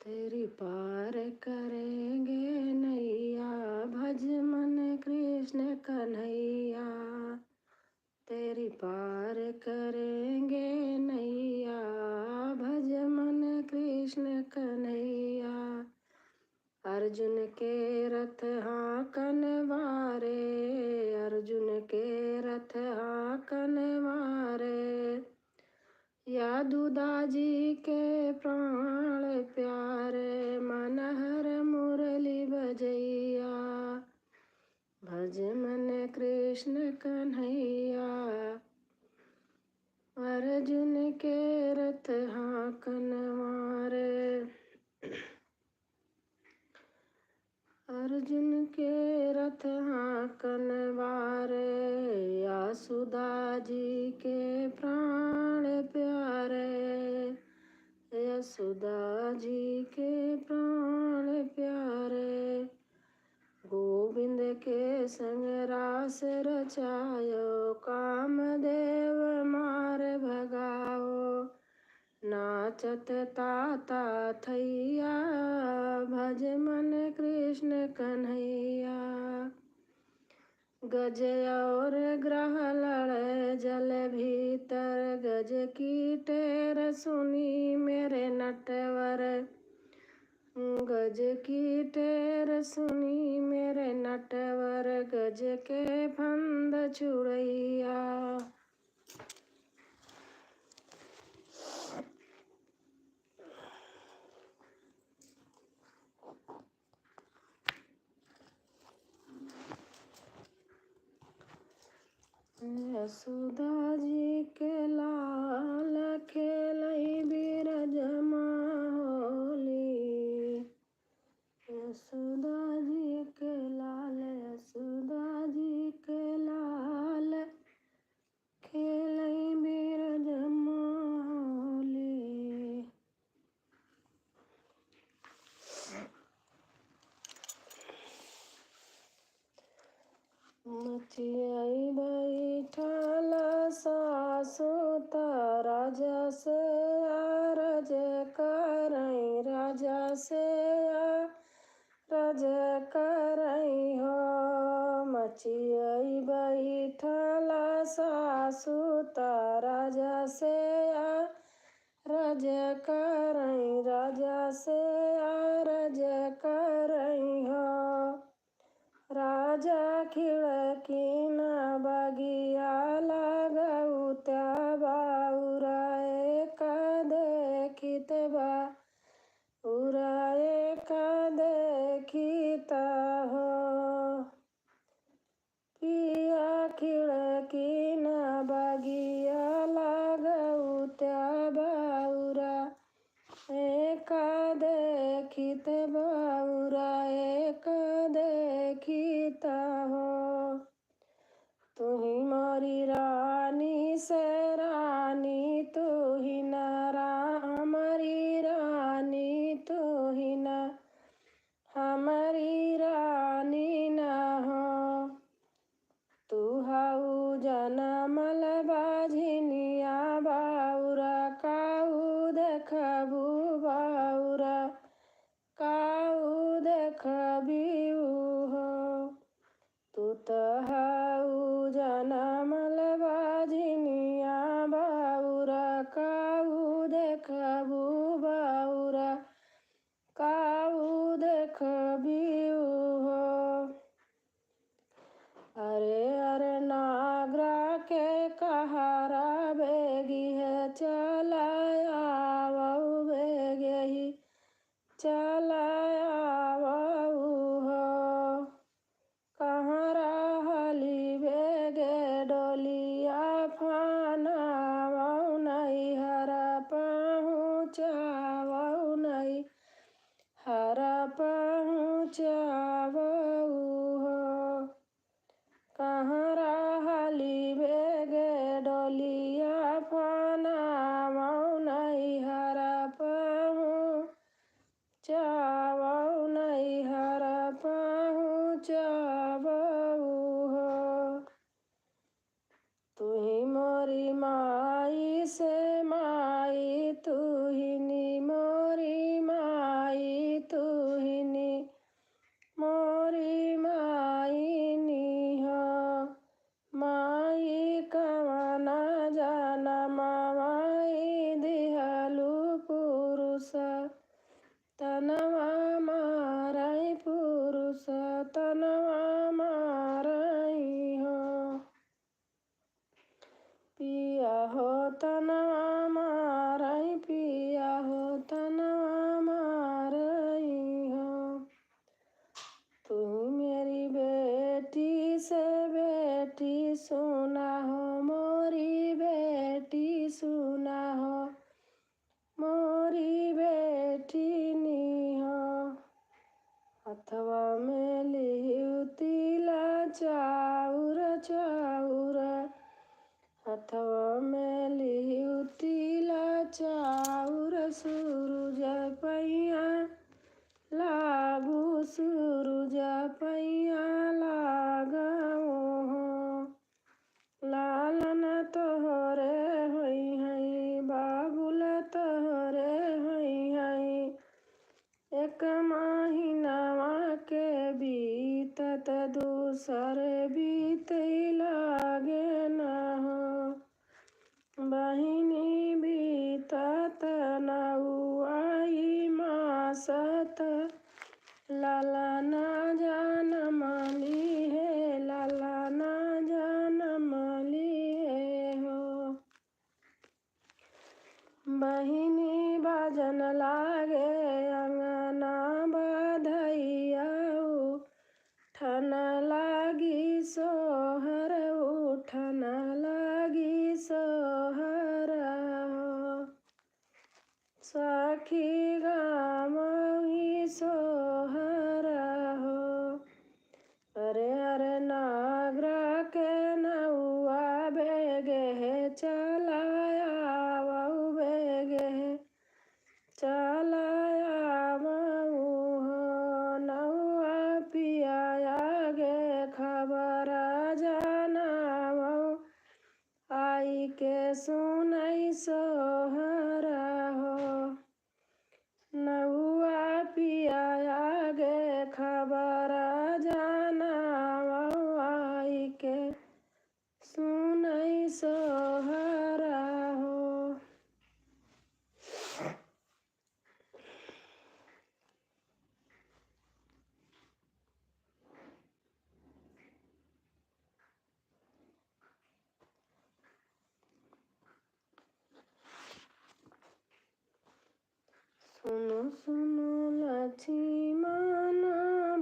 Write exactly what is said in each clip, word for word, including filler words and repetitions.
तेरी पार करेंगे नैया, भज मन कृष्ण कन्हैया। तेरी पार करेंगे नैया, भज मन कृष्ण कन्हैया। अर्जुन के रथ हाँकन वारे, अर्जुन के रथ हाँकन वारे। यादुदा जी के प्राण प्यारे, मनहर मुरली बजैया। भज मन कृष्ण कन्हैया, अर्जुन के रथ हाँकन वारे। अर्जुन के रथ हाँकन वारे, यशोदा जी के प्राण प्यारे, यशोदा जी के प्राण प्यारे। गोविंद के संग रास रचायो, कामदेव मार भगाओ। नाचत ताता थैया, भज मन कृष्ण कन्हैया। गज और ग्रह लड़े जल भीतर, गज की टेर सुनी मेरे नटवर। गज की टेर सुनी मेरे नटवर, गज के फंद छुड़ैया। यशोदा जी के लाल खेलई बिरजमा होली। यशोदा जी के लाल, यशोदा जी के लाल खेलई बिरजमा होली। मचियाई बैठल सासु त राजा से अरज करई, राजा से अरज करई हो। मचियाई बैठल सासु त राजा से अरज करई, राजा से अरज करई हो। राजा खिड़की न बगिया लगउत्या बाउरा, एक देखित बाउरा, एक देखित हो। पिया खिड़की न बगिया लगउत्या बाउरा, एक देखित बाउरा, एक देखित हो। तुही मोरी रानी सत ललना जनम लिहे, ललना जनम लिहे हो। बहिनी बाजन लागे अंगना बधइया, उठन लागी सोहर, उठन लागी सोहर हो। सखी गावही सोहर हो। अरे अरे नागरा के नौआ बेगे हे, चला आवउ बेगे हे, चला आवउ हो। नौआ पिया आगे खबर जनावउ, आइके सुनइ सोहर हो। नौआ पिया आगे खबर जनावउ, आइके सुनइ सोहर हो। सुनो सुनो लक्ष्मण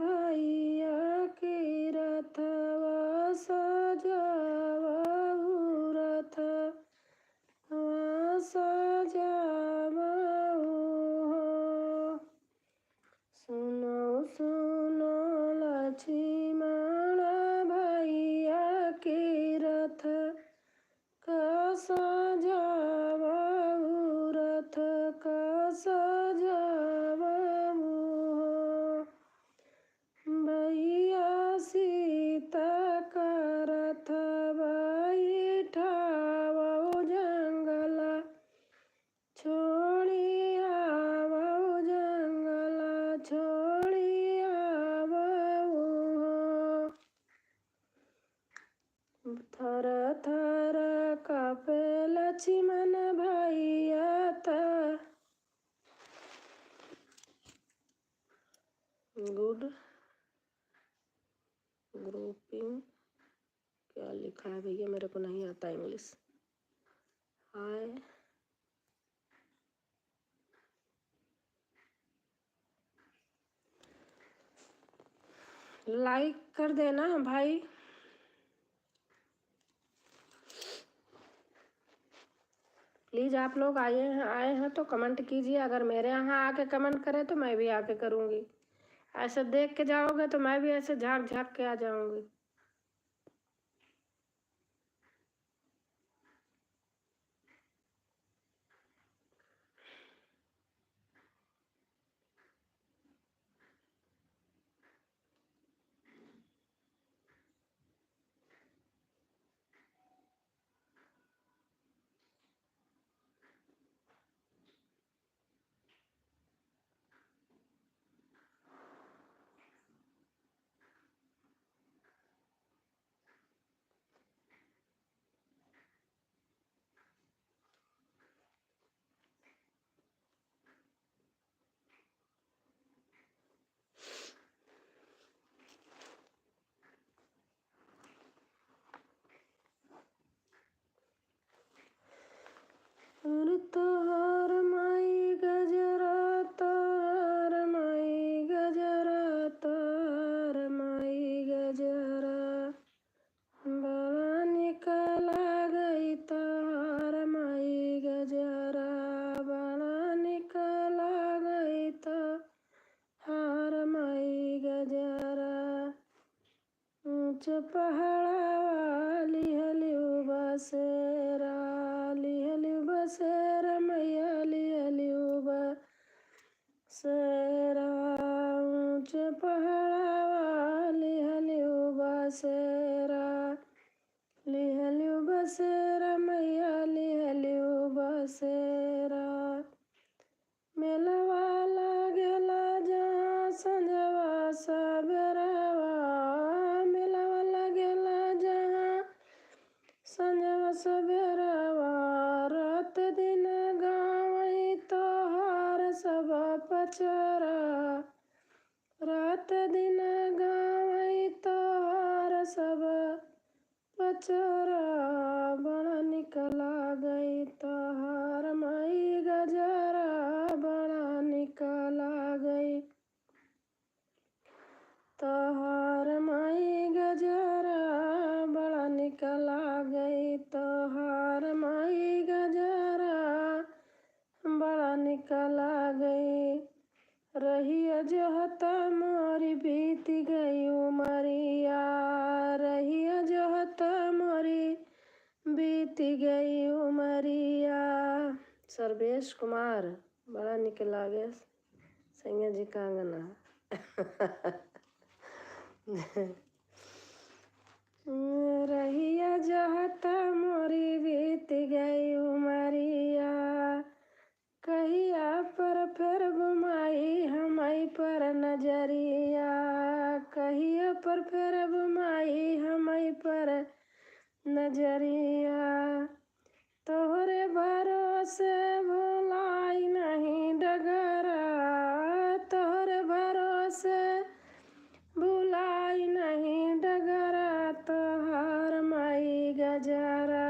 भइया के रथवा सजावउ, रथवा सजावउ हो। सुनो सुनो लक्ष्मण भइया के रथ का सजावउ, रथ का सजावउ हो। भइया सीता का रथ बइठावउ, जंगला छोड़ी आवउ, जंगला छोड़ी आवउ हो। थर थर कापे लक्ष्मण भइया त। Good grouping। क्या लिखा है भइया, मेरे को नहीं आता English। हाय। Like कर देना भाई। Please, आप लोग आए हैं, आए हैं तो comment कीजिए। अगर मेरे यहाँ आके comment करें तो मैं भी आके करूँगी। ऐसे देख के जाओगे तो मैं भी ऐसे झाँक झाँक के आ जाऊँगी। अरे तोहार माई गजरा, तोहार माई गजरा, तोहार माई गजरा। बड़ा निक लागइ तोहार माई गजरा, बड़ा निक लागइ तोहार माई गजरा। ऊँच पहाड़वा लिहलिउ बसेरा, लिहलिउ बसेरा मइया, लिहलिउ बसेरा। ऊँच पहाड़वा लिहलिउ बसेरा, लिहलिउ बसेरा मइया, लिहलिउ बसेरा। मेलवा लागेला जहाँ संझवा सबेरवा, मेलवा लागेला जहाँ संझवा सबेरवा, रात दिन गावई तोहार सब पचरा। रात दिन गावै तोहार सब पचरा, बड़ा निक लागै तोहार माई गजरा, बड़ा निक लागै। तोहार माई गजरा, बड़ा निक लागै तोहार माई गजरा, बड़ा निक लागै। रहिया जोहत मोरी बीत गई उमरिया, रहिया जोहत मोरी बीत गई उमरिया। सर्वेश कुमार, बड़ा निक लागे सैया जी का अंगना। रहिया जोहत मोरी बीत गई उमरिया, कहिया पर फेरबू माई हमई पर नजरिया, कहिया पर फेरबू माई हमई पर नजरिया। तोहरे भरोसे भुलाई नहीं डगरा, तोहरे भरोसे भुलाई नहीं डगरा, तोहार माई गजरा।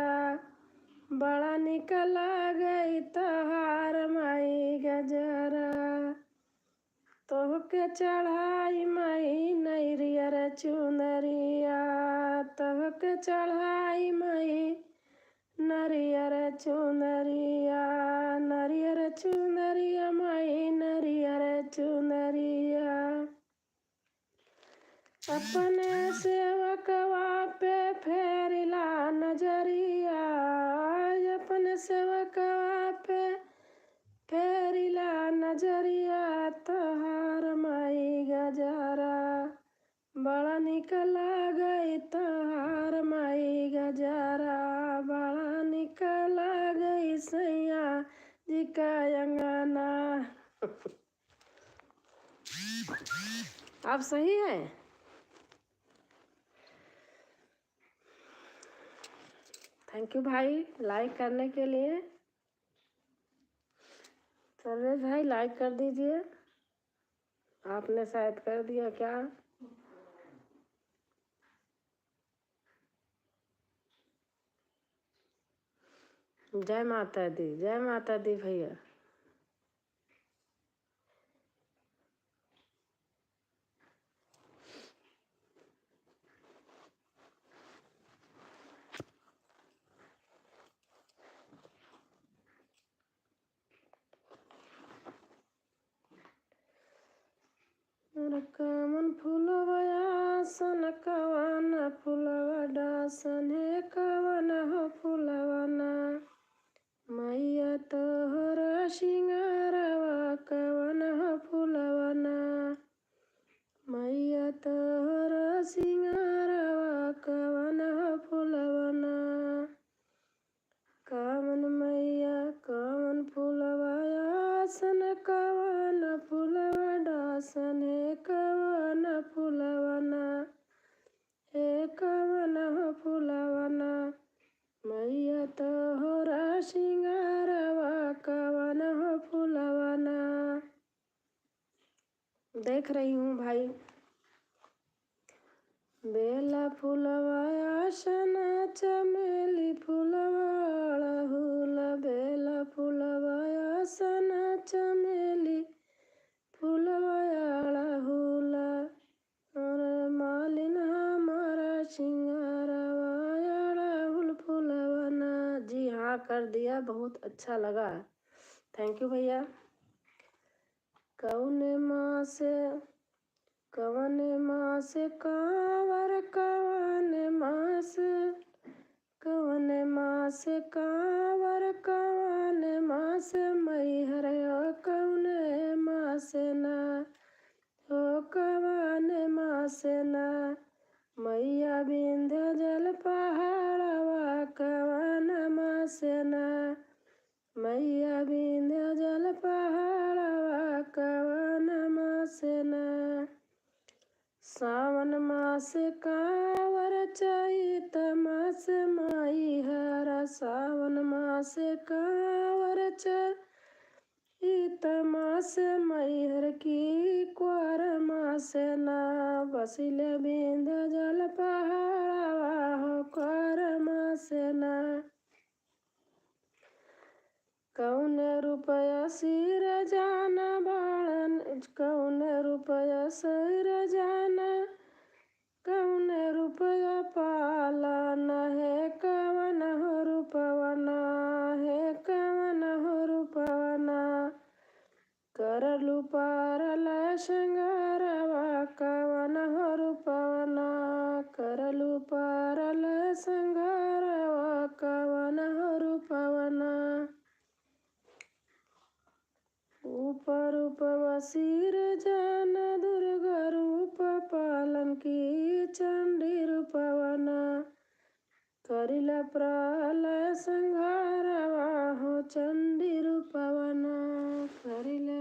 बड़ा निक लागै तोहार माई गजरा। तोहके चढ़ाई माई नरियर चुनरिया, तोहके चढ़ाई माई नरियर चुनरिया, नरियर चुनरिया माई नरियर चुनरिया। अपने सेवकवा पे फेरिला नजरिया, अपने सेवकवा पे फेरिला नजरिया, तोहार माई गजरा। बड़ा निक लागै तोहार माई गजरा, बड़ा निक लागै सैया जी का अंगना। आप सही है? Thank you भाई, like करने के लिए। सर्वेश भाई, like कर दीजिए। आपने शायद कर दिया क्या? जय माता दी, जय माता दी भैया। अरे कवन फुलवा आसन, कवन फुलवा डासन, हे कवन हो फुलवा ना। मैया तोहरा सिंगारवा कवन हो फुलवा ना। मैया तोहरा सिंगारवा कवन हो फुलवा ना। कवन मैया कवन फुलवा आसन, कवन फुलवा डासन, हे कवन फुलवा ना, हे कवन हो फुलवा ना। मैया तोहरा सिंगारवा कवन हो फुलवा ना। देख रही हूँ भाई। बेला फुलवा आसन चमेली फुलवा अड़हुल, बेला फुलवा आसन चमेली फुलवा अड़हुल। अरे मालिन हमारा सिंगारवा अड़हुल फुलवा ना। जी हाँ, कर दिया, बहुत अच्छा लगा। Thank you भैया। कौने माँ से, कौने माँ से कांवर, कौने माँ से, कौने माँ से कांवर, कौने माँ से मैहर, ओ कौने माँ से ना, ओ कौने माँ से ना, मैया विंध्याचल पहाड़वा कौने माँ से ना, मैया विंध्याचल पहाड़वा कवन माँ से ना। सावन मास कांवर चैत मास मैहर, सावन मास कांवर चैत ई त मास मैहर की क्वार मास ना, बसिल विंध्याचल पहाड़वा हो क्वार मास ना। कौन रूपया सिरजाना बाड़न, कौन रूपया सिरजाना, कौन रूपया पालन, हे कवन हो रूपवना, हे कवन हो रूपवना। करलू पारल संघारवा कवन हो रूपवना, करलू पारल संघारवा कवन हो रूपवना। रूप रूपवा सिरजाना दुर्गा रूप पालन की चंडी रूपवना। करिला प्रलय संघारवा हो चंडी रूपवना। करिला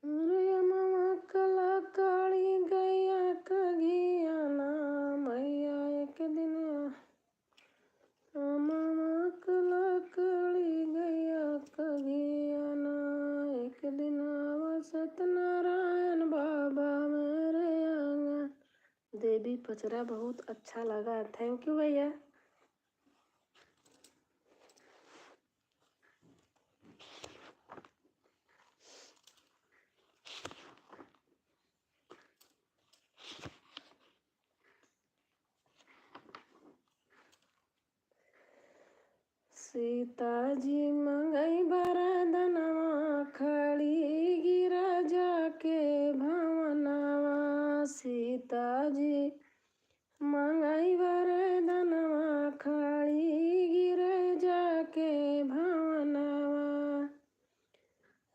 अरे अमवा क लकड़ी गैया क घियाना, मैया एक दिन आ-, अमवा क लकड़ी गैया क घियाना, एक दिन आवा सत्यनारायण बाबा मेरे आंगन। देवी पचरा बहुत अच्छा लगा, thank you भैया। सीता जी मंगई बरदनवा, खड़ी गिरजा के भवनवा। सीता जी मंगई बरदनवा, खड़ी गिरजा के भवनवा।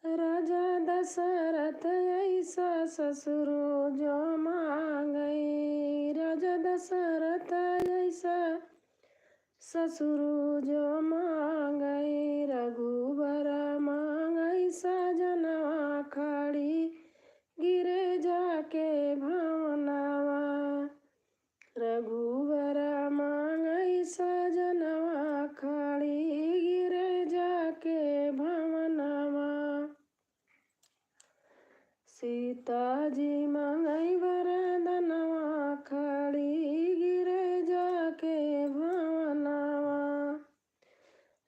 राजा दशरथ ऐसा ससुरो जो मांगई, राजा दशरथ ऐसा ससुरो जो मांगई, रघुबर मांगई सजनवा, खड़ी गिरजा के भवनवा। रघुबर मांगई सजनवा, खड़ी गिरजा के भवनवा। सीता जी मंगई बरदनवा, खड़ी गिरजा के भवनवा।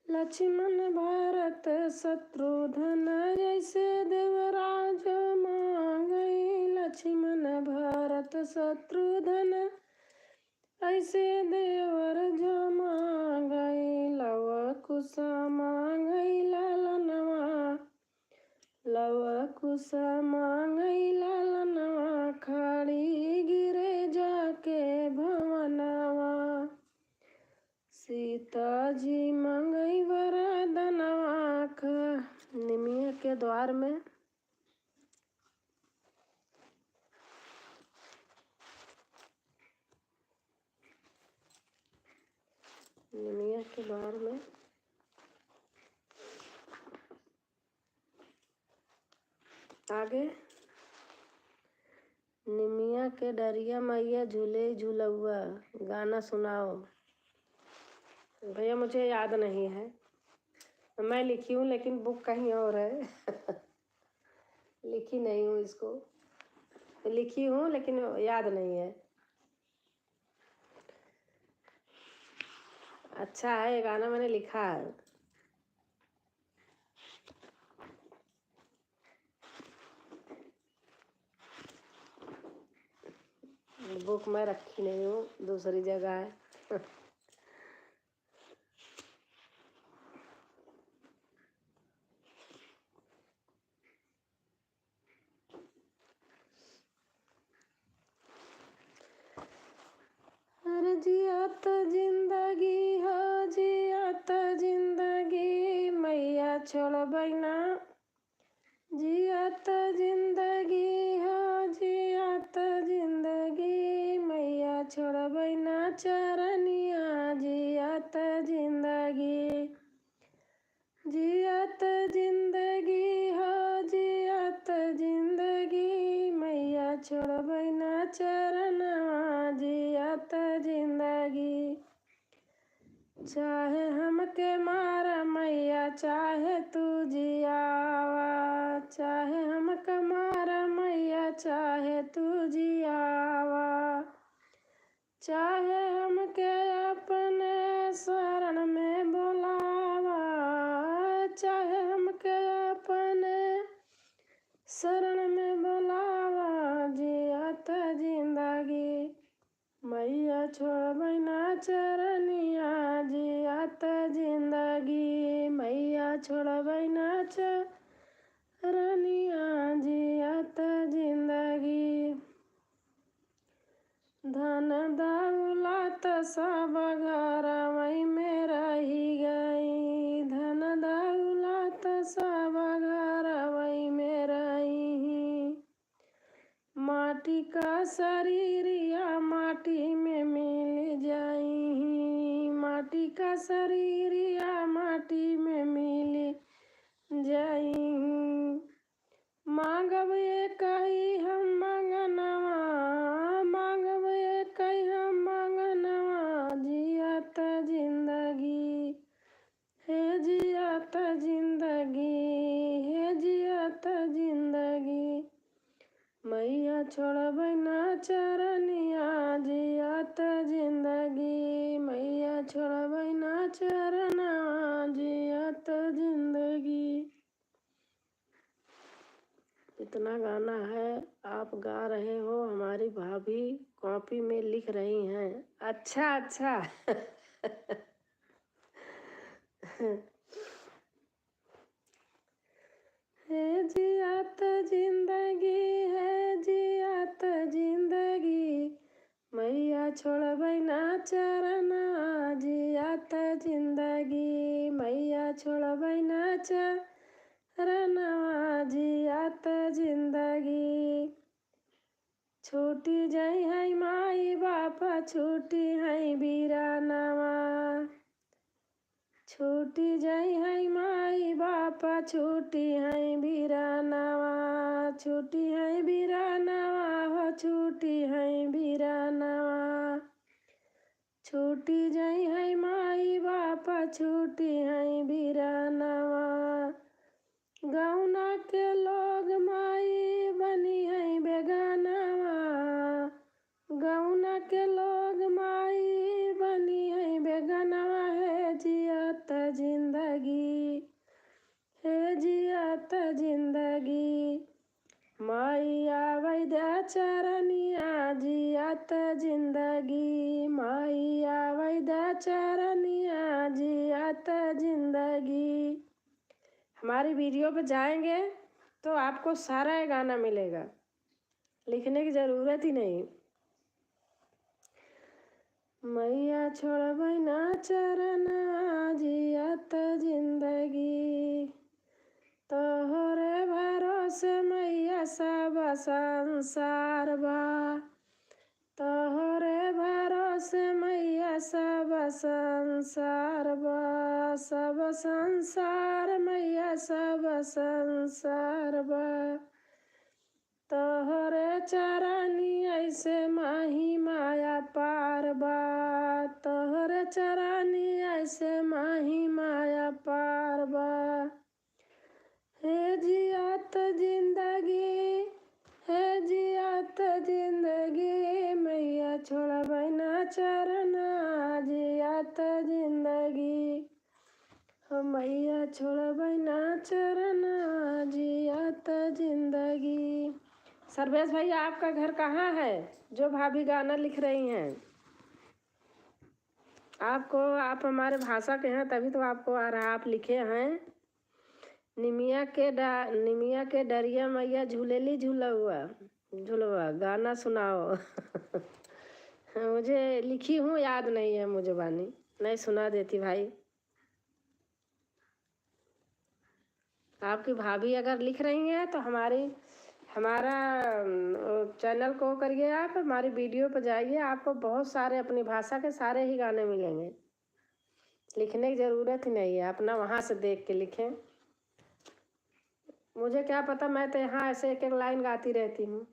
लक्ष्मण भरत शत्रुघ्न ऐसे देवराज मांगई, लक्ष्मण भरत शत्रुघ्न ऐसे देवर जो मांगई, लव कुश मांगई लालनवा। लव कुश मांगई लालनवा, खड़ी गिरजा के भवनवा। सीता जी मंगई वरदनवा ख-, निमिया के द्वार में। निमिया के द्वार में। आगे, निमिया के डरिया मैया झूले झुलउआ, गाना सुनाओ। भैया, मुझे याद नहीं है, मैं लिखी हूँ, लेकिन बुक कहीं और है। लिखी नहीं हूँ इसको, लिखी हूँ, लेकिन याद नहीं है। अच्छा है, ये गाना मैंने लिखा है। बुक मैं रखी नहीं हूँ, दूसरी जगह है। अरे जियत जिंदगी हो, जियत जिंदगी, मैया छोड़बै ना। जियत जिंदगी हो, जियत जिंदगी, मैया छोड़बै ना चरनिया। जियत जिंदगी, जियत जिंदगी हो, जियत जिंदगी, मैया छोड़बै ना चरणवा जियत जिंदगी। चाहे हमके मारा मैया, चाहे तू जियावा, चाहे हमके मारा मैया, चाहे तू जियावा, चाहे हमके अपने शरण में बोलावा, चाहे हमके अपने शरण में बोलावा जियत जिंदगी। मैया छोड़बै ना चरनिया जियत जिंदगी, मैया छोड़बै ना चरनिया जियत जिंदगी। धन दौलत सब घरवै में रहि गई, धन दौलत सब घरवै में रही। माटी का शरीरिया माटी में मिल जाई, माटी का शरीरिया माटी में मिल जाई। मांगब एकही हम मंगनवा, मांगब एकही हम मंगनवा, जियत जिंदगी, हे जियत जिंदगी, हे जियत जिंदगी। मैया छोड़बै ना चरनिया जियत जिंदगी, मैया छोड़बै ना चरनिया जियत जिंदगी। इतना गाना है, आप गा रहे हो, हमारी भाभी कॉपी में लिख रही हैं। अच्छा, अच्छा। हे जियत जिंदगी, हे जियत जिंदगी, मैया छोड़बै ना चरना जियत जिंदगी, मैया छोड़बै ना चरना जियत जिंदगी। छूटी जइहैं माई बाप, छूटिहैं बिरानवा। छूटी जइहैं माई बाप, छूटिहैं बिरानवा, छूटिहैं बिरानवा हो, छूटिहैं बिरानवा। छूटी जइहैं माई बाप, छूटिहैं बिरानवा। गौना के लोग माई बनिहैं बेगानवा, गौना के लोग माई बनिहैं बेगानवा। हे जियत जिंदगी, हे जियत जिंदगी, माई आवै दा चरनिया जियत जिंदगी, माई आवै दा चरनिया जियत जिंदगी। हमारी वीडियो पे जाएंगे तो आपको सारा ये गाना मिलेगा, लिखने की ज़रूरत ही नहीं। मैया छोड़बै ना चरना जियत जिंदगी, तोहरे भरोसे मैया सब संसार बा। तोहरे भरोसे मैया सब संसार बा, सब संसार मैया सब संसार बा। तोहरे चरनिया से महिमा अपार बा, तोहरे चरनिया से महिमा अपार बा। हे जियत जिंदगी, हे जियत जिंदगी, मैया छोड़बै ना चरना जियत जिंदगी। हो मैया छोड़बै ना चरना जियत जिंदगी। सर्वेश भैया, आपका घर कहाँ है जो भाभी गाना लिख रही हैं? आपको, आप हमारे भाषा के हैं तभी तो आपको आ रहा, आप लिखे हैं। निमिया के डा-, निमिया के डरिया मैया झूलेली झुलउआ, झुलउआ, गाना सुनाओ। मुझे लिखी हूँ, याद नहीं है मुझे बानी, नहीं सुना देती भाई। आपकी भाभी अगर लिख रही हैं तो हमारी, हमारा, अम, चैनल को करिए, आप हमारी वीडियो पर जाइए, आपको बहुत सारे अपनी भाषा के सारे ही गाने मिलेंगे। लिखने की ज़रूरत ही नहीं है, अपना वहाँ से देख के लिखें। मुझे क्या पता, मैं तो यहाँ ऐसे एक एक लाइन गाती रहती हूँ।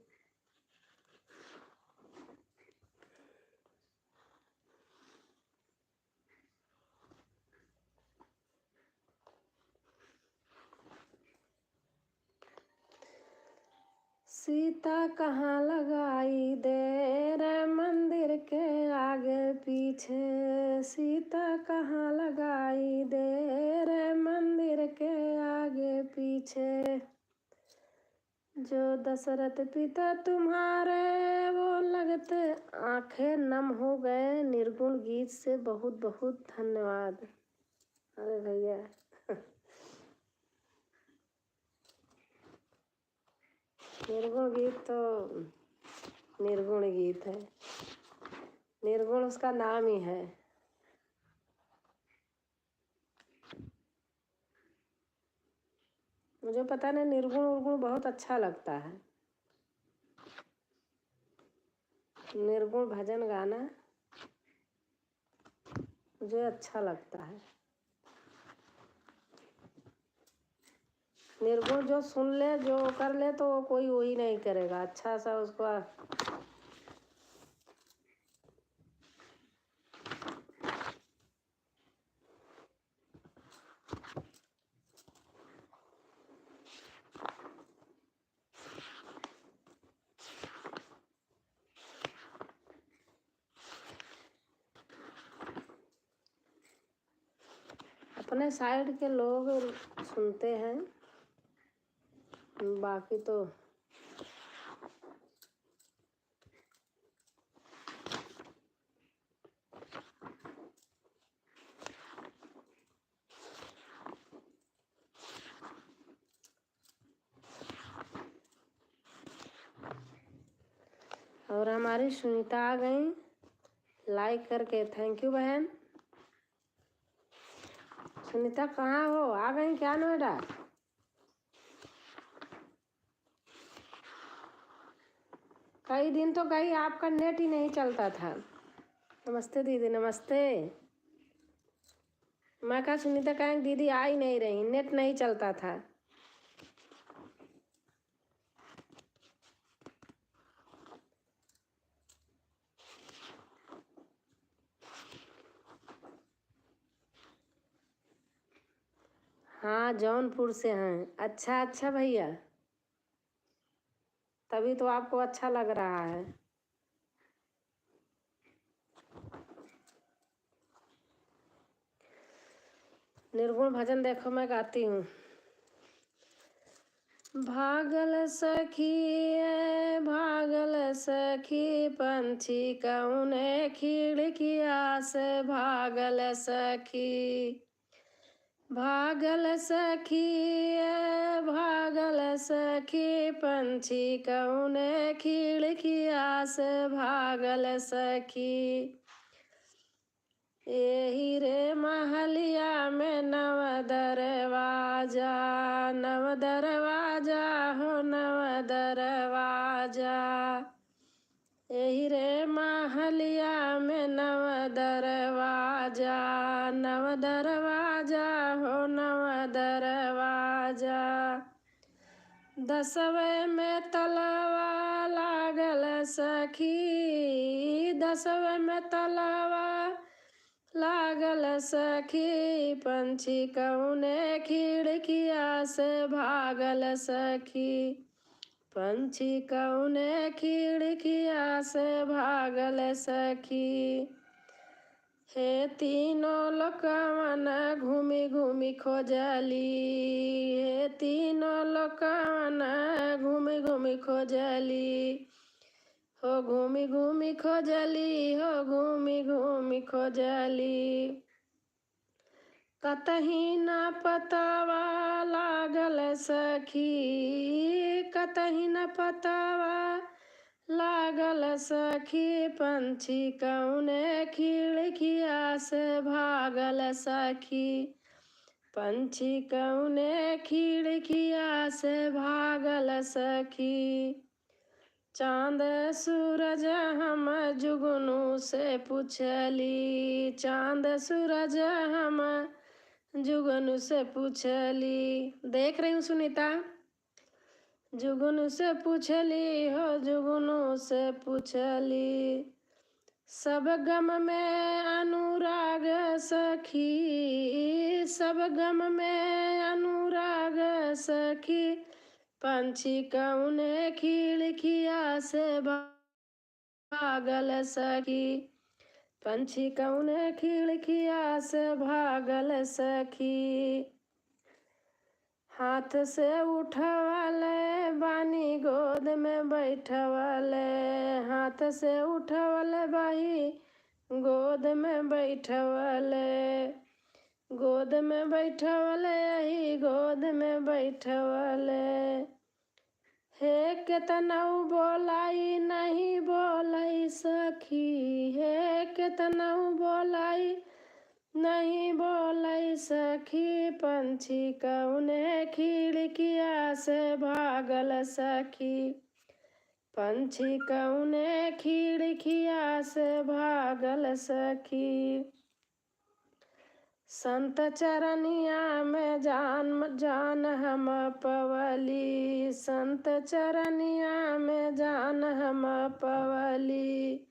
सीता कहाँ लगाई देर मंदिर के आगे पीछे, सीता कहाँ लगाई देर मंदिर के आगे पीछे। जो दशरथ पिता तुम्हारे वो लगते आंखें नम हो गए। निर्गुण गीत से बहुत बहुत धन्यवाद। अरे भैया, निर्गुण गीत तो निर्गुण गीत है, निर्गुण उसका नाम ही है। मुझे पता नहीं, निर्गुण उर्गुण बहुत अच्छा लगता है, निर्गुण भजन गाना मुझे अच्छा लगता है। निर्गुण जो सुन ले, जो कर ले, तो वो कोई वही नहीं करेगा अच्छा सा उसको। अपने side के लोग सुनते हैं, बाकी तो और हमारी सुनीता आ गई like करके, thank you बहन। सुनीता कहाँ हो, आ गई क्या नोएडा? कई दिन तो कहीं आपका net ही नहीं चलता था। नमस्ते दीदी, नमस्ते। मैं कहा सुनीता कहें दीदी आ ही नहीं रही, net नहीं चलता था। हाँ, जौनपुर से हैं। अच्छा, अच्छा भैया, तभी तो आपको अच्छा लग रहा है। निर्गुण भजन देखो, मैं गाती हूँ। भागल सखी ए, भागल सखी, पंछी कौने खिड़किया से भागल सखी। भागल सखी ए, भागल सखी, पंछी कौने खिड़किया से भागल सखी। एही रे महलिया में नव दरवाजा, नव दरवाजा हो नव दरवाजा। एही रे महलिया में नव दरवाजा, नव दरवाजा हो नव दरवाजा। दसवे में तलवा लागल सखी, दसवे में तलवा लागल सखी, पंछी कौने खिड़किया से भागल सखी, पंछी कौने खिड़किया से भागल सखी। हे तीनों लोकवन घूमी घूमी खोजली, हे तीनों लोकवन घूमी घूमी खोजली, हो घूमी घूमी खोजली, हो घूमी घूमी खोजली। कतही ना पतावा लागल सखी, कतही ना पतावा लागल सखी, पंछी कौने खिड़किया से भागल सखी, पंछी कौने खिड़किया से भागल सखी। चाँद सूरज हम जुगनू से पूछली, चाँद सूरज हम जुगनू से पूछली। देख रही हूँ सुनीता, जुगनू से पूछली हो, जुगनू से पूछली। सब गम में अनुराग सखी, सब गम में अनुराग सखी, पंछी कौने खिड़ से भागल सखी, पंछी कौने खिड़किया से भागल सखी। हाथ से उठवले बानी गोद में बैठवले, हाथ से उठवले बाही गोद में बैठवले, गोद में बैठवले, यही गोद में बैठवले। हे केतनऊ बोलाई नहीं बोलाई सखी, हे केतनऊ बोलाई नहीं बोलाई सखी, पंछी कौने खिड़किया से भागल सखी, पंछी कौने खिड़किया से भागल सखी। संत चरनिया में जान, जान हम पवली, संत चरनिया में जान हम पवली,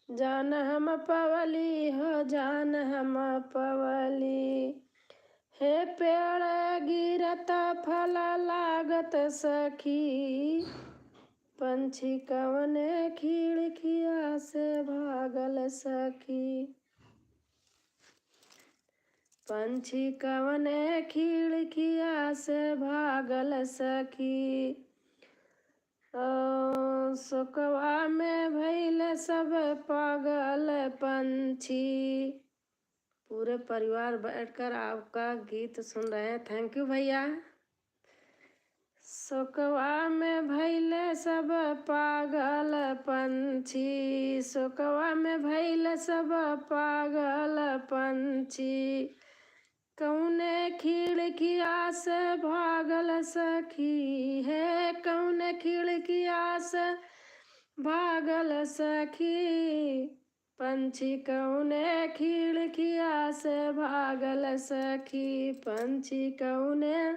जान हम पवली हो, जान हम पवली। हे पेड़ गिरत फल लागत सखी, पंछी कवने खिड़किया से भागल सखी, पंछी कवने खिड़किया से भागल सखी। ओ, शोकवा में भइल सब पागल पंछी। पूरे परिवार बैठकर आपका गीत सुन रहे हैं। Thank you भैया। शोकवा में भइल सब पागल पंछी, शोकवा में भइल सब पागल पंछी। कौने खिड़किया से भागल सखी, हे कौने खिड़किया से भागल सखी, पंछी कौने खिड़किया से भागल सखी, पंछी कौने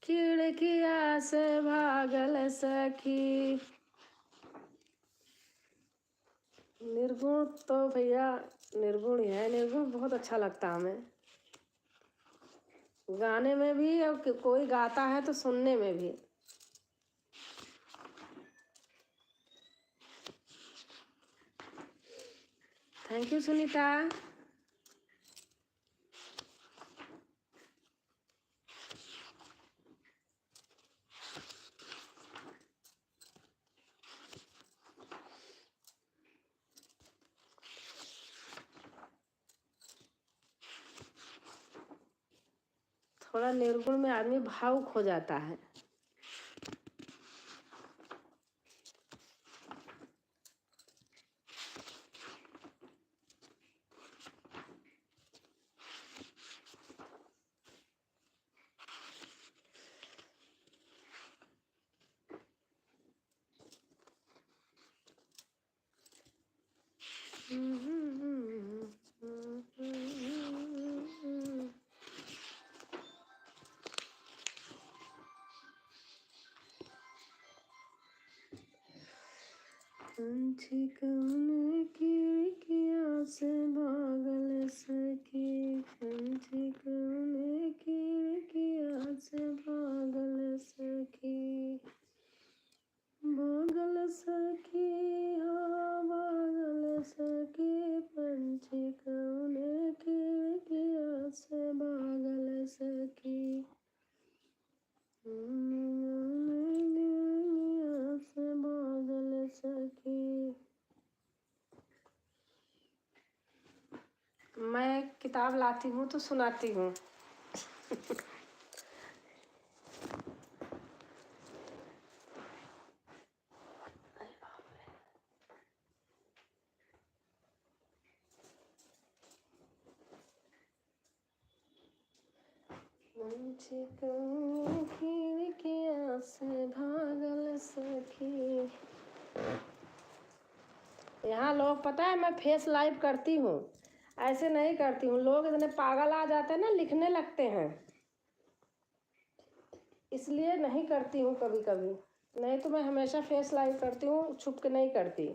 खिड़किया से भागल सखी। निर्गुण तो भैया निर्गुण ही है, निर्गुण बहुत अच्छा लगता हमें गाने में भी, और कि-, कोई गाता है तो सुनने में भी। Thank you सुनीता। थोड़ा निर्गुण में आदमी भावुक हो जाता है। पंछी कौने खिड़किया से भागल सखी, पंछी कौने खिड़किया से भागल सखी, भागल सखी, हाँ, भागल सखी, पंछी कौने खिड़किया से भागल सखी। मैं किताब लाती हूँ तो सुनाती हूँ। पंछी कौने खिड़किया से भागल सखी। यहाँ लोग, पता है, मैं face live करती हूँ, ऐसे नहीं करती हूँ। लोग इतने पागल आ जाते हैं ना, लिखने लगते हैं, इसलिए नहीं करती हूँ कभी कभी, नहीं तो मैं हमेशा face live करती हूँ, छुप के नहीं करती।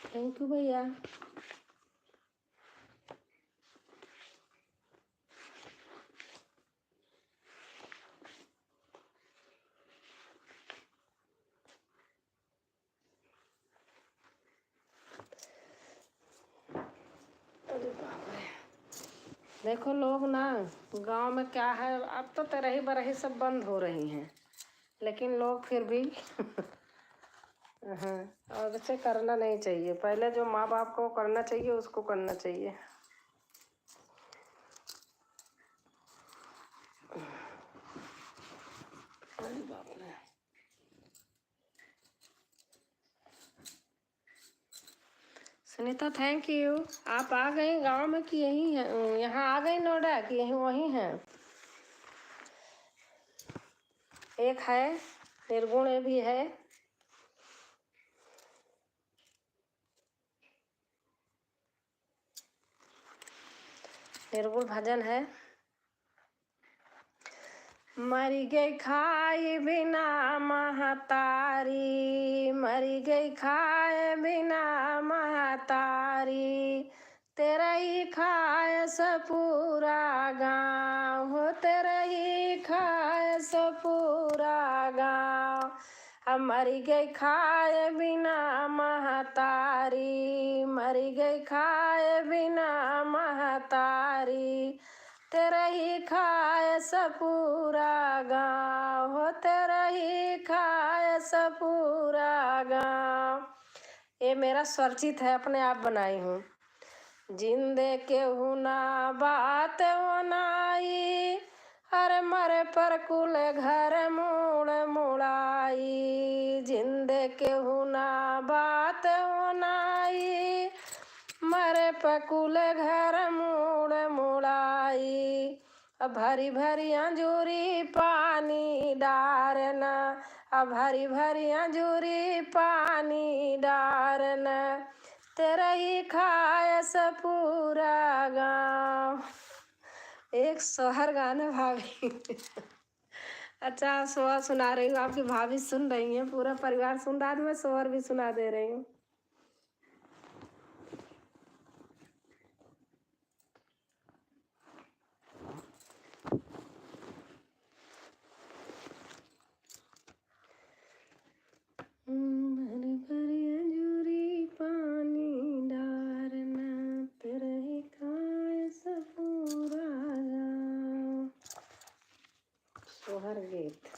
Thank you भैया। अरे बाप रे। देखो लोग ना, गांव में क्या है, अब तो तेरही बरही सब बंद हो रही हैं, लेकिन लोग फिर भी हाँ, और ऐसे करना नहीं चाहिए। पहले जो माँ बाप को करना चाहिए, उसको करना चाहिए। अरे बाप रे। सुनीता, thank you। आप आ गए गांव में कि यहीं हैं, यहाँ आ गए नोएडा कि यहीं वहीं हैं? एक है निर्गुण, ये भी है। निर्गुण भजन है। मरि गई खाए बिना महतारी, मरि गई खाए बिना महतारी, तेरही खाए स पूरा गाँव हो, तेरही खाए स पूरा गाँव। अब मरि गई खाए बिना महतारी, मरि गई खाए बिना महतारी, तेरही खाए स पूरा गाँव हो, तेरही खाए स पूरा गाँव। ये मेरा स्वरचित है, अपने आप बनाई हूँ। जिंदे केहू ना बात ओनाई, अरे मरे पर कुल घर मुड़ मुड़ाई। जिंदे केहू ना बात ओनाई, मरे पर कुल घर मुड़ मुड़ाई। अब भरी भरी अंजूरी पानी डारना, अब भरी भरी अंजूरी पानी डारना, तेरही खाए स पूरा गाँव। एक सोहर गाना भाभी। अच्छा, आप सोहर सुना रही हूँ, आपकी भाभी सुन रही हैं, पूरा परिवार सुन रहा है, तो मैं सोहर भी सुना दे रही हूँ। भरी भरी अंजूरी पानी डारना, तेरही खाए स पूरा गाँव। सोहर गीत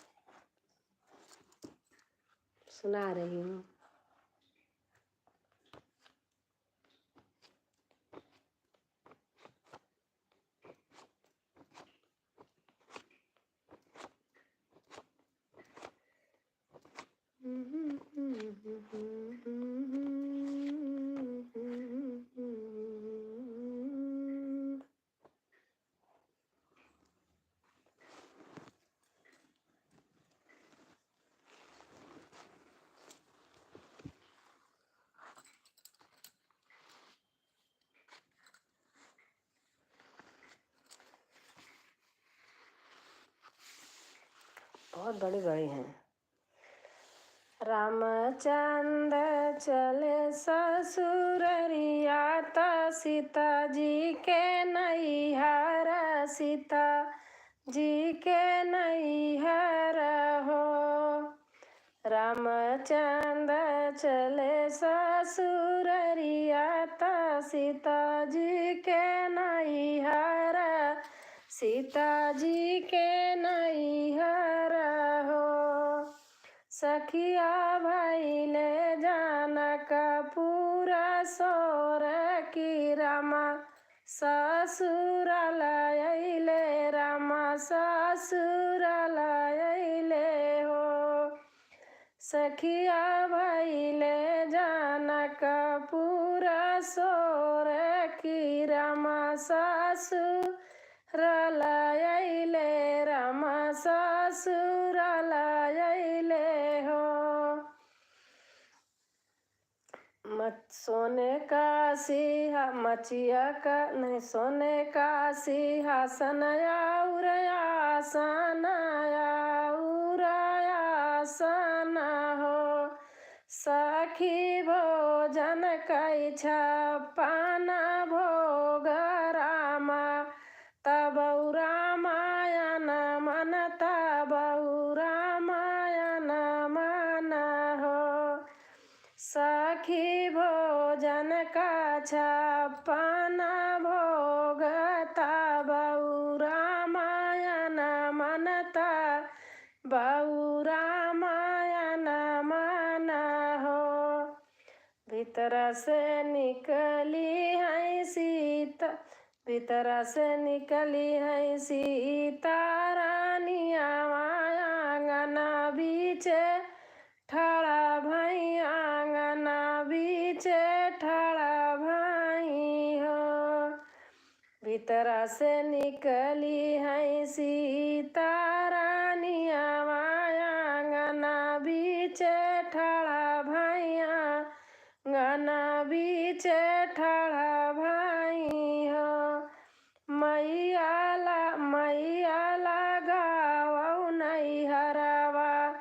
सुना रही हूँ। बहुत बड़ी बड़ी हैं। रामचंद्र चले ससुररिया, त सीता जी के नैहर, सीता जी के नैहर हो। रामचंद्र चले ससुररिया, त सीता जी के नैहर, सीता जी के नैहर हो। सखिया भइले जनकपुर सोर, कि रामा ससुराल अइले, रामा ससुराल अइले हो। सखिया भइले जनकपुर सोर, कि रामा ससुराल अइले, रामा ससुराल अइले हो। मच-, सोने का सिंहा-, मचिया का, नहीं, सोने का सिंहासन और आसन, और आसन हो। सखी भोजन कइ छप्पन भोग रामा, तबउ रामायन मन, तबउ रामायन मन हो। सखी भोजन का छप्पन भोग, तबउ रामायन मन, तबउ रामायन मन हो। भीतर से निकली है सीता, भीतर से निकली है सीता रानी, आवा आंगन बीचे ठाड़ा भई, आंगन बीचे ठाड़ा भई हो। भीतर से निकली है सीता रानी, आवा आंगन बीचे ठाड़ा भई, आंगन बीचे ठाड़ा भई हो। मैया ला, मैया लगावउ नैहरवा,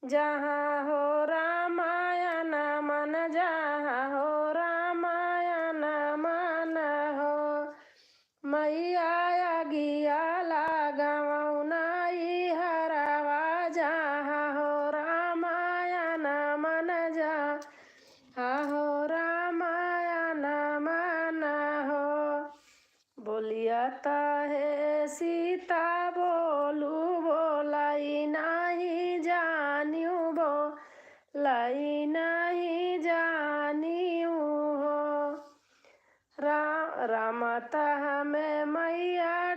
जहाँ हो रामायन मन, जहाँ हो रामायन मन हो। मैया अगिया लगावउ नैहरवा, जहाँ हो रामायन मन, जहाँ हो रामायन मन हो। बोलिया त हे सीता बोलू, बोलाई नाही जानिउ, बोलाई नाही जानिउ हो। रा-, राम त हमें मैया,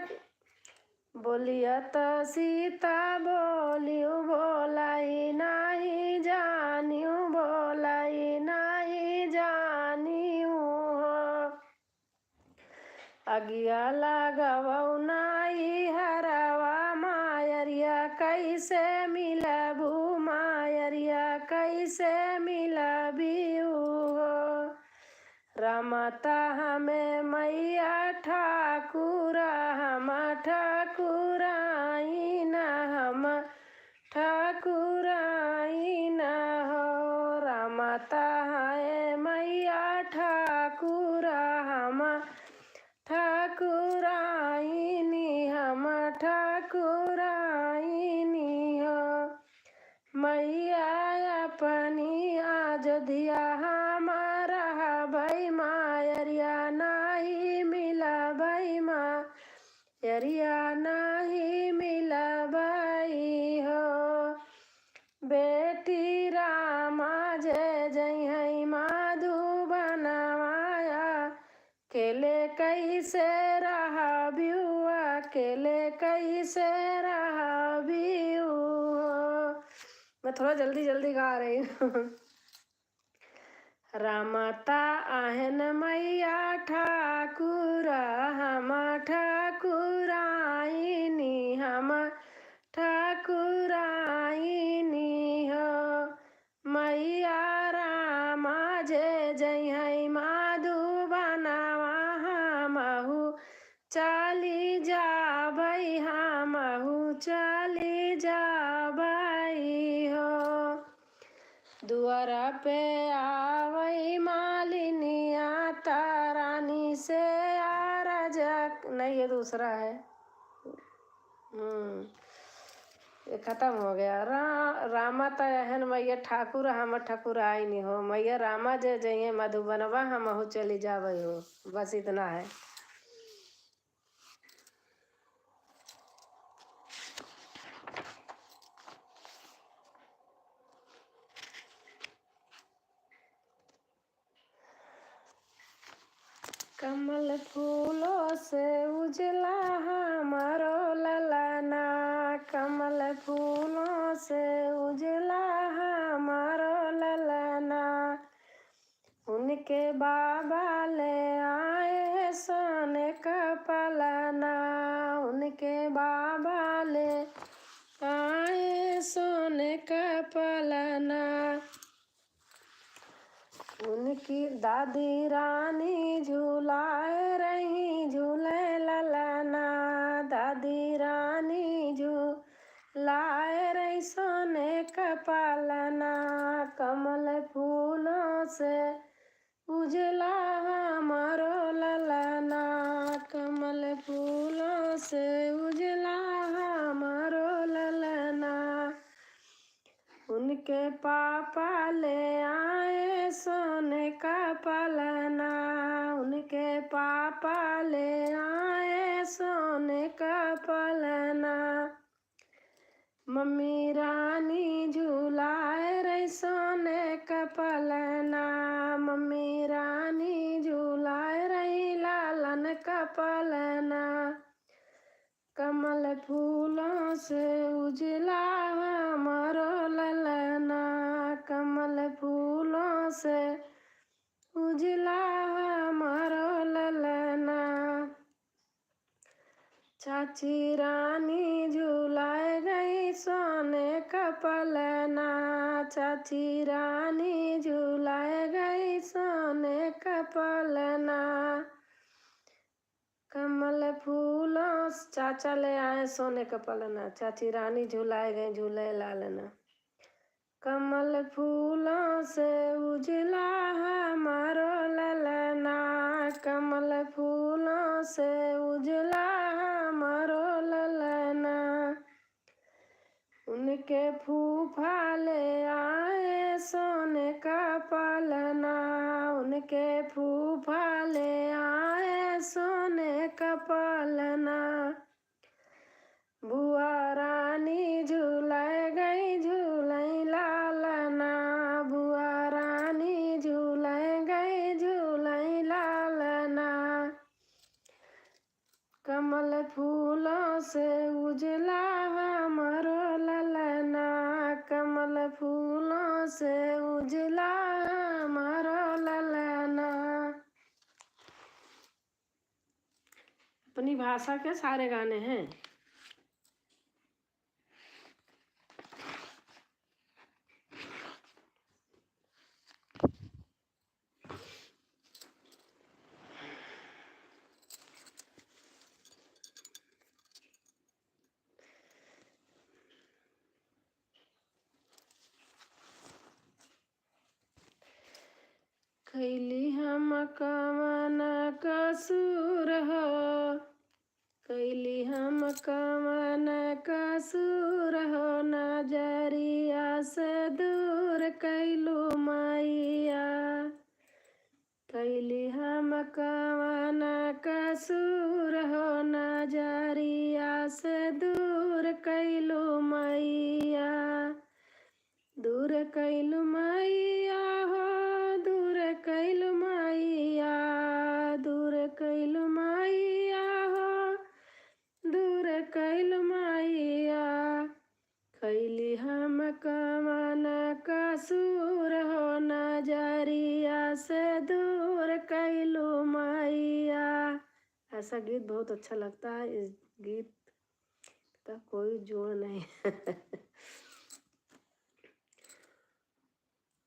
बोलिया त सीता बोलिउ, बोलाई नाही जानिउ, बोलाई नाही जानिउ हो। अगिया लगावउ नैहरवा, मायरिया कैसे मिलबू, मायरिया कैसे मिलबिउ हो। रमत हमें मैया ठाकुर, हम ठाकुराइन, हम ठाकुराइन हो। रमत है मैया ठाकुर, हम ठाकुराइन, हम ठाकुराइन हो। मैया अपनी अयोध्या हम रहबै, मायरिया नाही मिलबै, मायरिया नाही मिलबै हो। बेटी रामा जे जइहैं मधुबनवा, अकेले कैसे रहबिउ, अकेले कैसे रहबिउ हो। मैं थोड़ा जल्दी जल्दी गा रही हूँ। रमत अहन मैया ठाकुर, हम ठाकुराइन, हम ठाकुराइन हो। मैया रामा जे जइहैं मधुबनवा, हमहू चली जाबै, हमहू चली जाबै हो। दुआरा पे आवै मालिनिया, त रानी से अरज, नहीं, ये दूसरा है। हम्म, ये खतम हो गया। रा-, रमत अहन मैया ठाकुर, हम ठाकुराइन हो। मैया रामा जे जइहैं मधुबनवा, हमहू चली जाबै हो। बस इतना है। कमल फूलों से उजला हमारो ललना, कमल फूलों से उजला हमारो ललना। उनके बाबा ले आए सोने का पलना, उनके बाबा ले आए सोने का पलना। उनकी दादी रानी झुलाए रही झूले ललना, दादी रानी झुलाए रही सोने का पलना। कमल फूलों से उजला हमारो ललना, कमल फूलों से उजला हमारो ललना। उनके पापा ले आए सोने का पलना, उनके पापा ले आए सोने का पलना। मम्मी रानी झुलाए रही सोने का पलना, मम्मी रानी झुलाए रही लालन का पलना। कमल फूलों से उजला हमारो ललना, कमल फूलों से उजला हमारो ललना। चाची रानी झुलाए गई सोने का पलना, चाची रानी झुलाए गई सोने का पलना। कमल फूलों से, चाचा ले आए सोने का पलना, चाची रानी झुलाए गई झूले लालना। कमल फूलों से उजला हमारो ललना, कमल फूलों से उजला हमारो ललना। उनके फूफा ले आए सोने का पलना, उनके फूफा ले आए सोने का पलना। बुआ रानी झूले गई झूले लालना, बुआ रानी झूले गई झूले लालना। कमल फूलों से उजला हमारो ललना, कमल फूलों से उजला हमारो ललना। अपनी भाषा के सारे गाने हैं। कैली हम कवन कसूर हो, कैली हम कवन कसूर हो, नजरिया से दूर कैलू मैया। कैली हम कवन कसूर हो, नजरिया से दूर कैलू मैया। दूर कैलू मैया हो, दूर कैलू मैया, दूर कैलू मैया हो, दूर कैलू मैया। कैली हम कवन कसूर हो, नजरिया से दूर कैलू मैया। ऐसा गीत बहुत अच्छा लगता है। इस गीत का कोई जोड़ नहीं।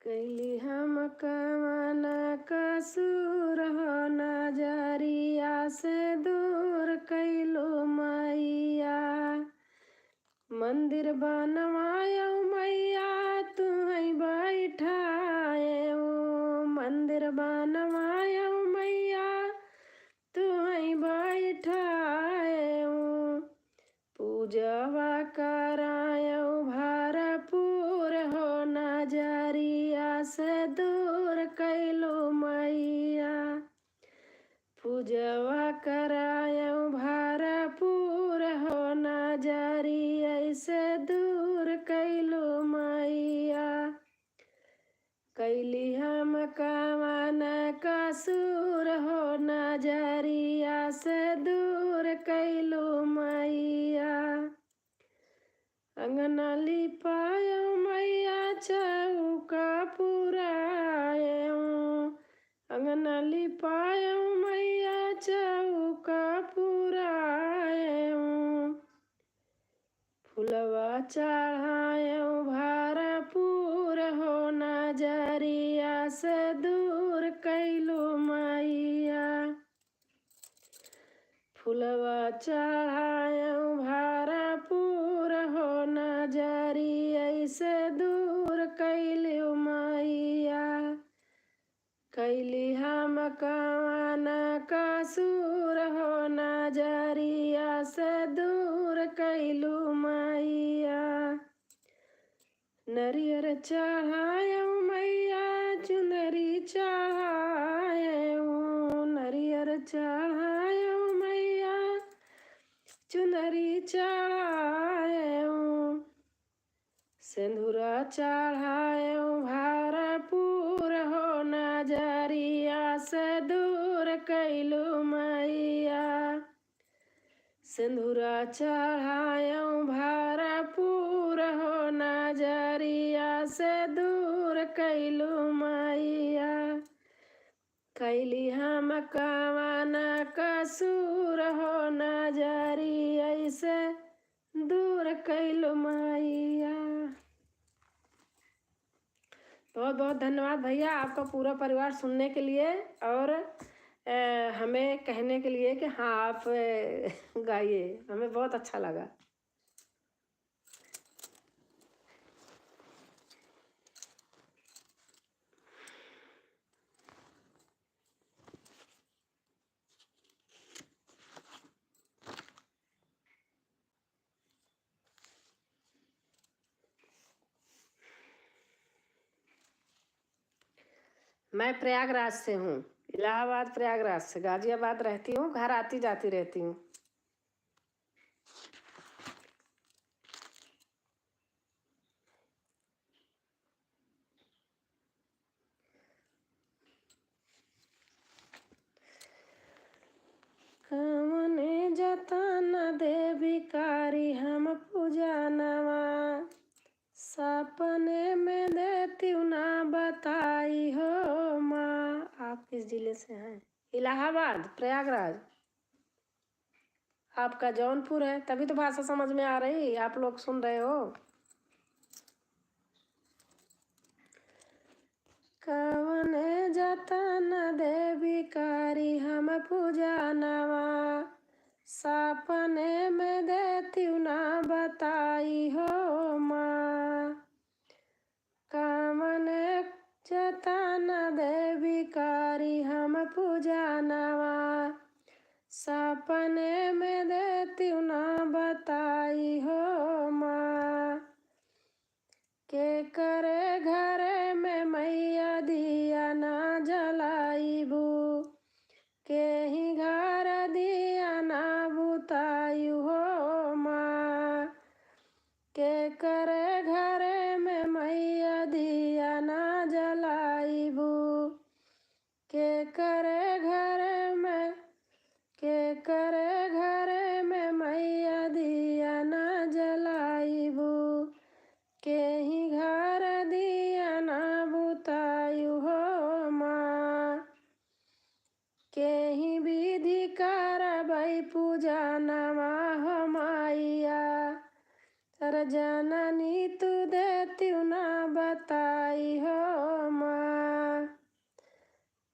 कैली हम कवन कसूर हो, नजरिया से दूर कैलू मैया। मंदिर बनवायो मैया, तू ही बैठायो, मंदिर बनवायो मैया, तू ही बैठायो। पूजवा करायो भरपूर हो, नजरिया से दूर कैलू मैया। पूजवा करायो भरपूर हो, नजरिया से दूर कैलू मैया। कैली हम कवन कसूर हो, नजरिया से दूर कैलू मैया। अंगना लिपायो मैया, चौका पुरायो, अंगना लिपायो मैया, चौका पुरायो। फुलवा चढ़ायो भरपूर हो, नजरिया से दूर कैलू मैया। फुलवा चढ़ायो भरपूर हो, नजरिया से दूर कैलू मैया। कवन कसूर हो नजरिया से दूर कैलू मैया। नरियर चढ़ायो मैया, चुनरी चढ़ायो, नरियर चढ़ायो मैया, चुनरी चढ़ायो। सेंधुरा चढ़ायो भरपूर हो नजरिया से दूर कैलू मैया। सेंधुरा चढ़ायो भरपूर हो नजरिया से दूर कैलू मैया। कैली हम कवन कसूर हो नजरिया से दूर कैलू मैया। बहुत बहुत धन्यवाद भैया आपका पूरा परिवार सुनने के लिए और अ, हमें कहने के लिए कि हाँ आप अ, गाइए, हमें बहुत अच्छा लगा। मैं प्रयागराज से हूँ, इलाहाबाद प्रयागराज से, गाजियाबाद रहती हूँ, घर आती जाती रहती हूँ। कवने जतन देवी कारी हम पूजनवा, सपने में देतिउ ना बताई हो माँ। आप किस जिले से हैं? इलाहाबाद, प्रयागराज। आपका जौनपुर है, तभी तो भाषा समझ में आ रही, आप लोग सुन रहे हो। कवने जतन देवी कारी हम पूजनवा, सपने में देतिउ ना बताई हो माँ। कवने जतन देवी कारी हम पूजनवा, सपने में देतिउ ना बताई हो माँ। के करे घरे में मैया दिया ना जलाइबू, केही घर दिया ना बुतायु हो माँ। के करे घरे में मैया दिया ना जलाइबू, के करे घरे में, के करे घरे में मैया दिया ना जलाइबू, केही घर दिया ना बुतायु हो माँ। केही विधि करबै पूजनवा हो मैया, तर जननी तू देतिउ ना बताई हो माँ।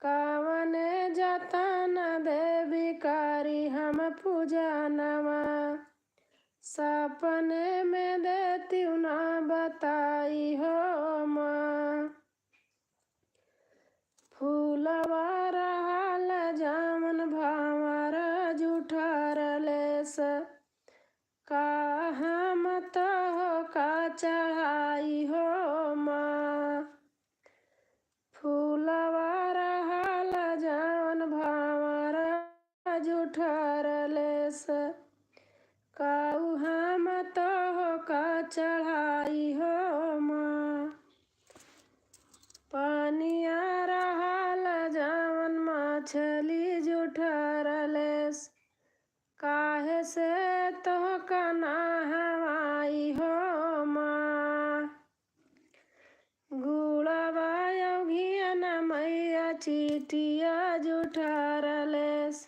कवने जतन देवी कारी हम पूजनवा, सपने में देतिउ ना बताई हो माँ। फूलवा रहल जवन भंवर जुठरलेस, का हम तोहका चढ़ाई हो माँ। फूलवा रहल जवन भंवर जुठरलेस, काऊ हम तोहका चढ़ाई हो माँ। पनिया रहल जवन मछली जुठरलेस, काहे से तोहका नहवाई हो माँ। गुड़वा अउ घियन मैया चिटिया जुठरलेस।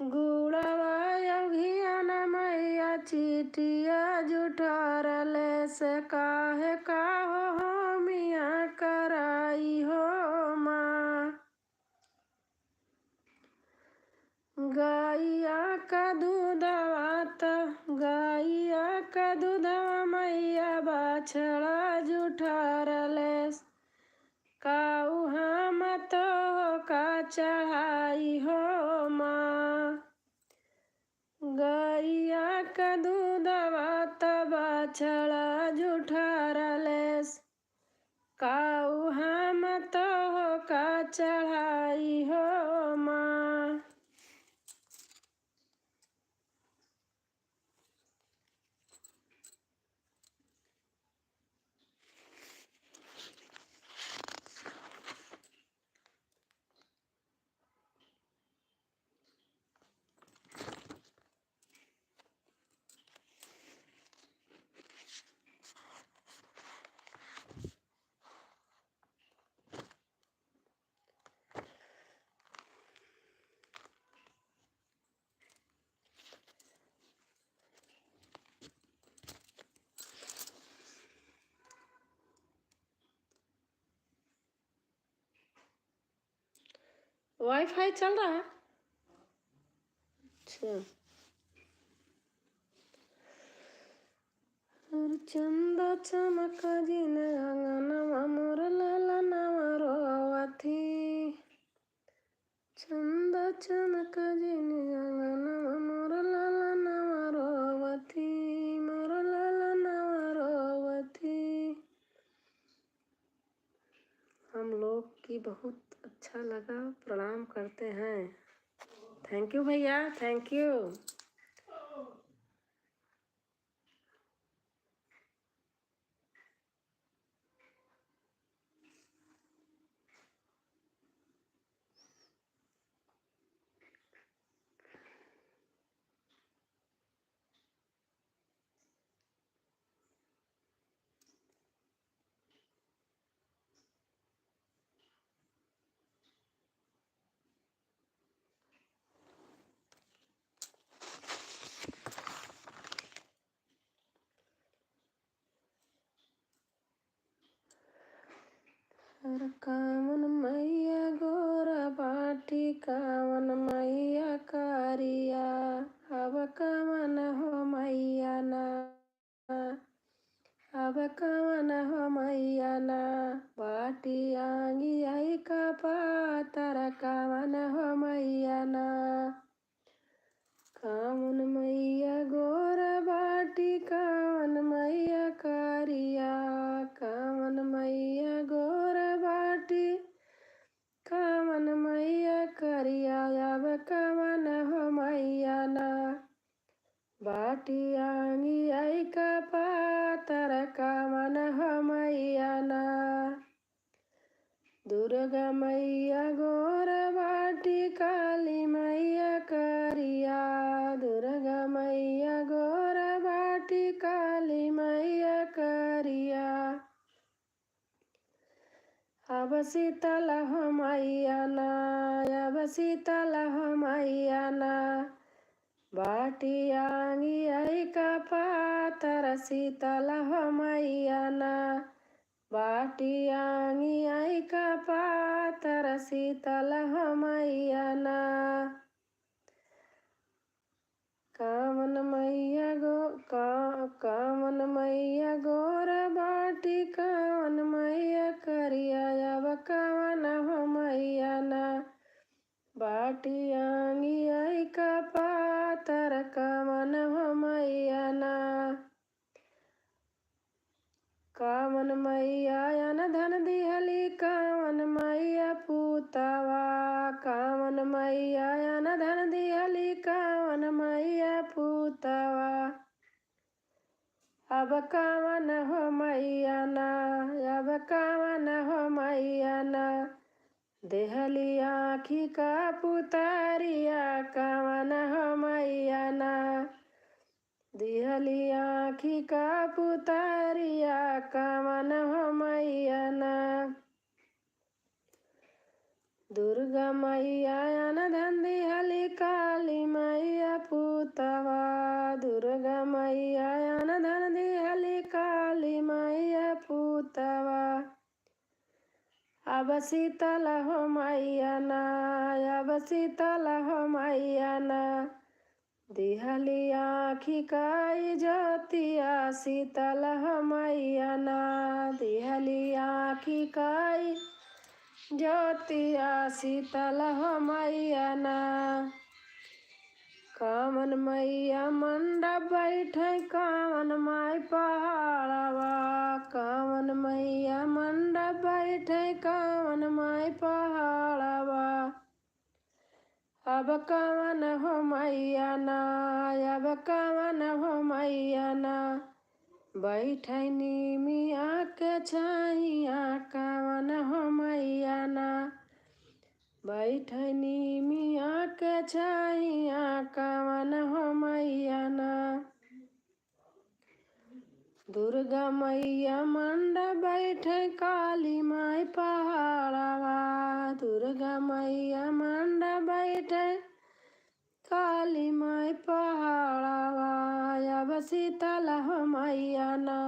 गुड़वा अउ घियन मैया चिटिया जुठरलेस, काहे का हो होमिया कराई हो माँ। गइया का दूधवा त, गइया का दूधवा मैया बछड़ा जुठरलेस, काऊ हम तोहका चढ़ाई हो माँ। गइया क दूधवा त बछड़ा जुठरलेस, काऊ हम तोहका चढ़ाई हो माँ। वाईफाई चल रहा है? अच्छा। अरे चंदा चमक जिन अंगनवा मोर ललनवा रोवथी। चंदा चमक जिन अंगनवा मोर ललनवा रोवथी, मोर ललनवा रोवथी। हम लोग की बहुत अच्छा लगा, प्रणाम करते हैं। Thank you भैया, thank you। अरे कावन मैया गोर बाटी, कावन मैया करिया, अब कावन हो मैया ना, अब कावन हो मैया ना, बाटी आंगी आई का पातर, कावन हो मैया ना। कावन मैया गोर बाटी, कावन मैया करिया, कावन मैया गोर बाटी, कावन मैया करिया, अब कावन हो मैया ना। बाटी आंगी आई का पातर, कावन हो मैया ना। दुर्गा मैया गोर बाटी, काली मैया करिया। दुर्गा मैया गोर बाटी, काली मैया करिया। अब शीतल हो मैया ना, अब शीतल हो मैया ना। बाटी आंगी आई का पातर, शीतल हो मैया ना। बाटी आंगी आई का पातर, शीतल हो मैया ना। कावन मैया गो-, का-, कावन मैया गोर बाटी, कावन मैया करिया, अब कावन हो मैया ना। बाटी आंगी आई का पातर, कावन हो मैया ना। कावन मैया अन धन दिहली, कावन मैया पूतवा, कावन मैया अन धन दिहली, कावन मैया पूतवा। अब कावन हो मैया ना, अब कावन हो मैया ना। देहली आँखी का पुतरिया, कावन हो मैया ना। दिहली आँखी का पुतरिया, कावन हो मैया ना। दुर्गा मैया अन धन दिहली, काली मैया पूतवा। दुर्गा मैया अन धन दिहली, काली मैया पूतवा। अब शीतल हो मैया ना, अब शीतल हो मैया ना। दिहली आँखी का ई ज्योतिया, शीतल हो मैया ना। दिहली आँखी का ई ज्योतिया शीतल हो मैया ना। कावन मैया मंडप बैठे, कावन माई पहाड़वा, कावन मैया मंडप बैठे, कावन माई पहाड़वा। अब कावन हो मैया ना, अब कावन हो मैया ना, बैठे नीमिया के छाइया, कावन हो मैया ना, बैठे नीमिया के छाइया, कावन हो मैया ना। दुर्गा मैया मंडप बैठे, काली माई पहाड़वा, दुर्गा मैया मंडप बैठे, काली माई पहाड़वा। अब शीतल हो मैया ना,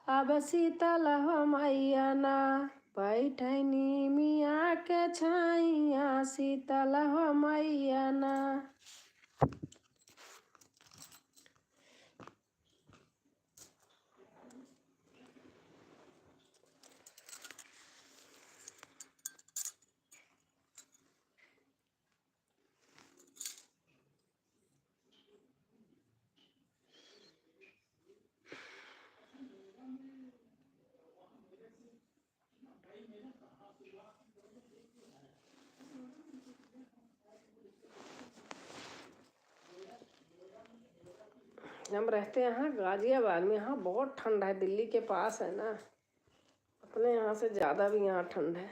अब शीतल हो मैया ना, बैठे नीमिया के छाइया, शीतल हो मैया ना। हम रहते हैं यहाँ गाजियाबाद में, यहाँ बहुत ठंड है, दिल्ली के पास है ना, अपने यहाँ से ज़्यादा भी यहाँ ठंड है।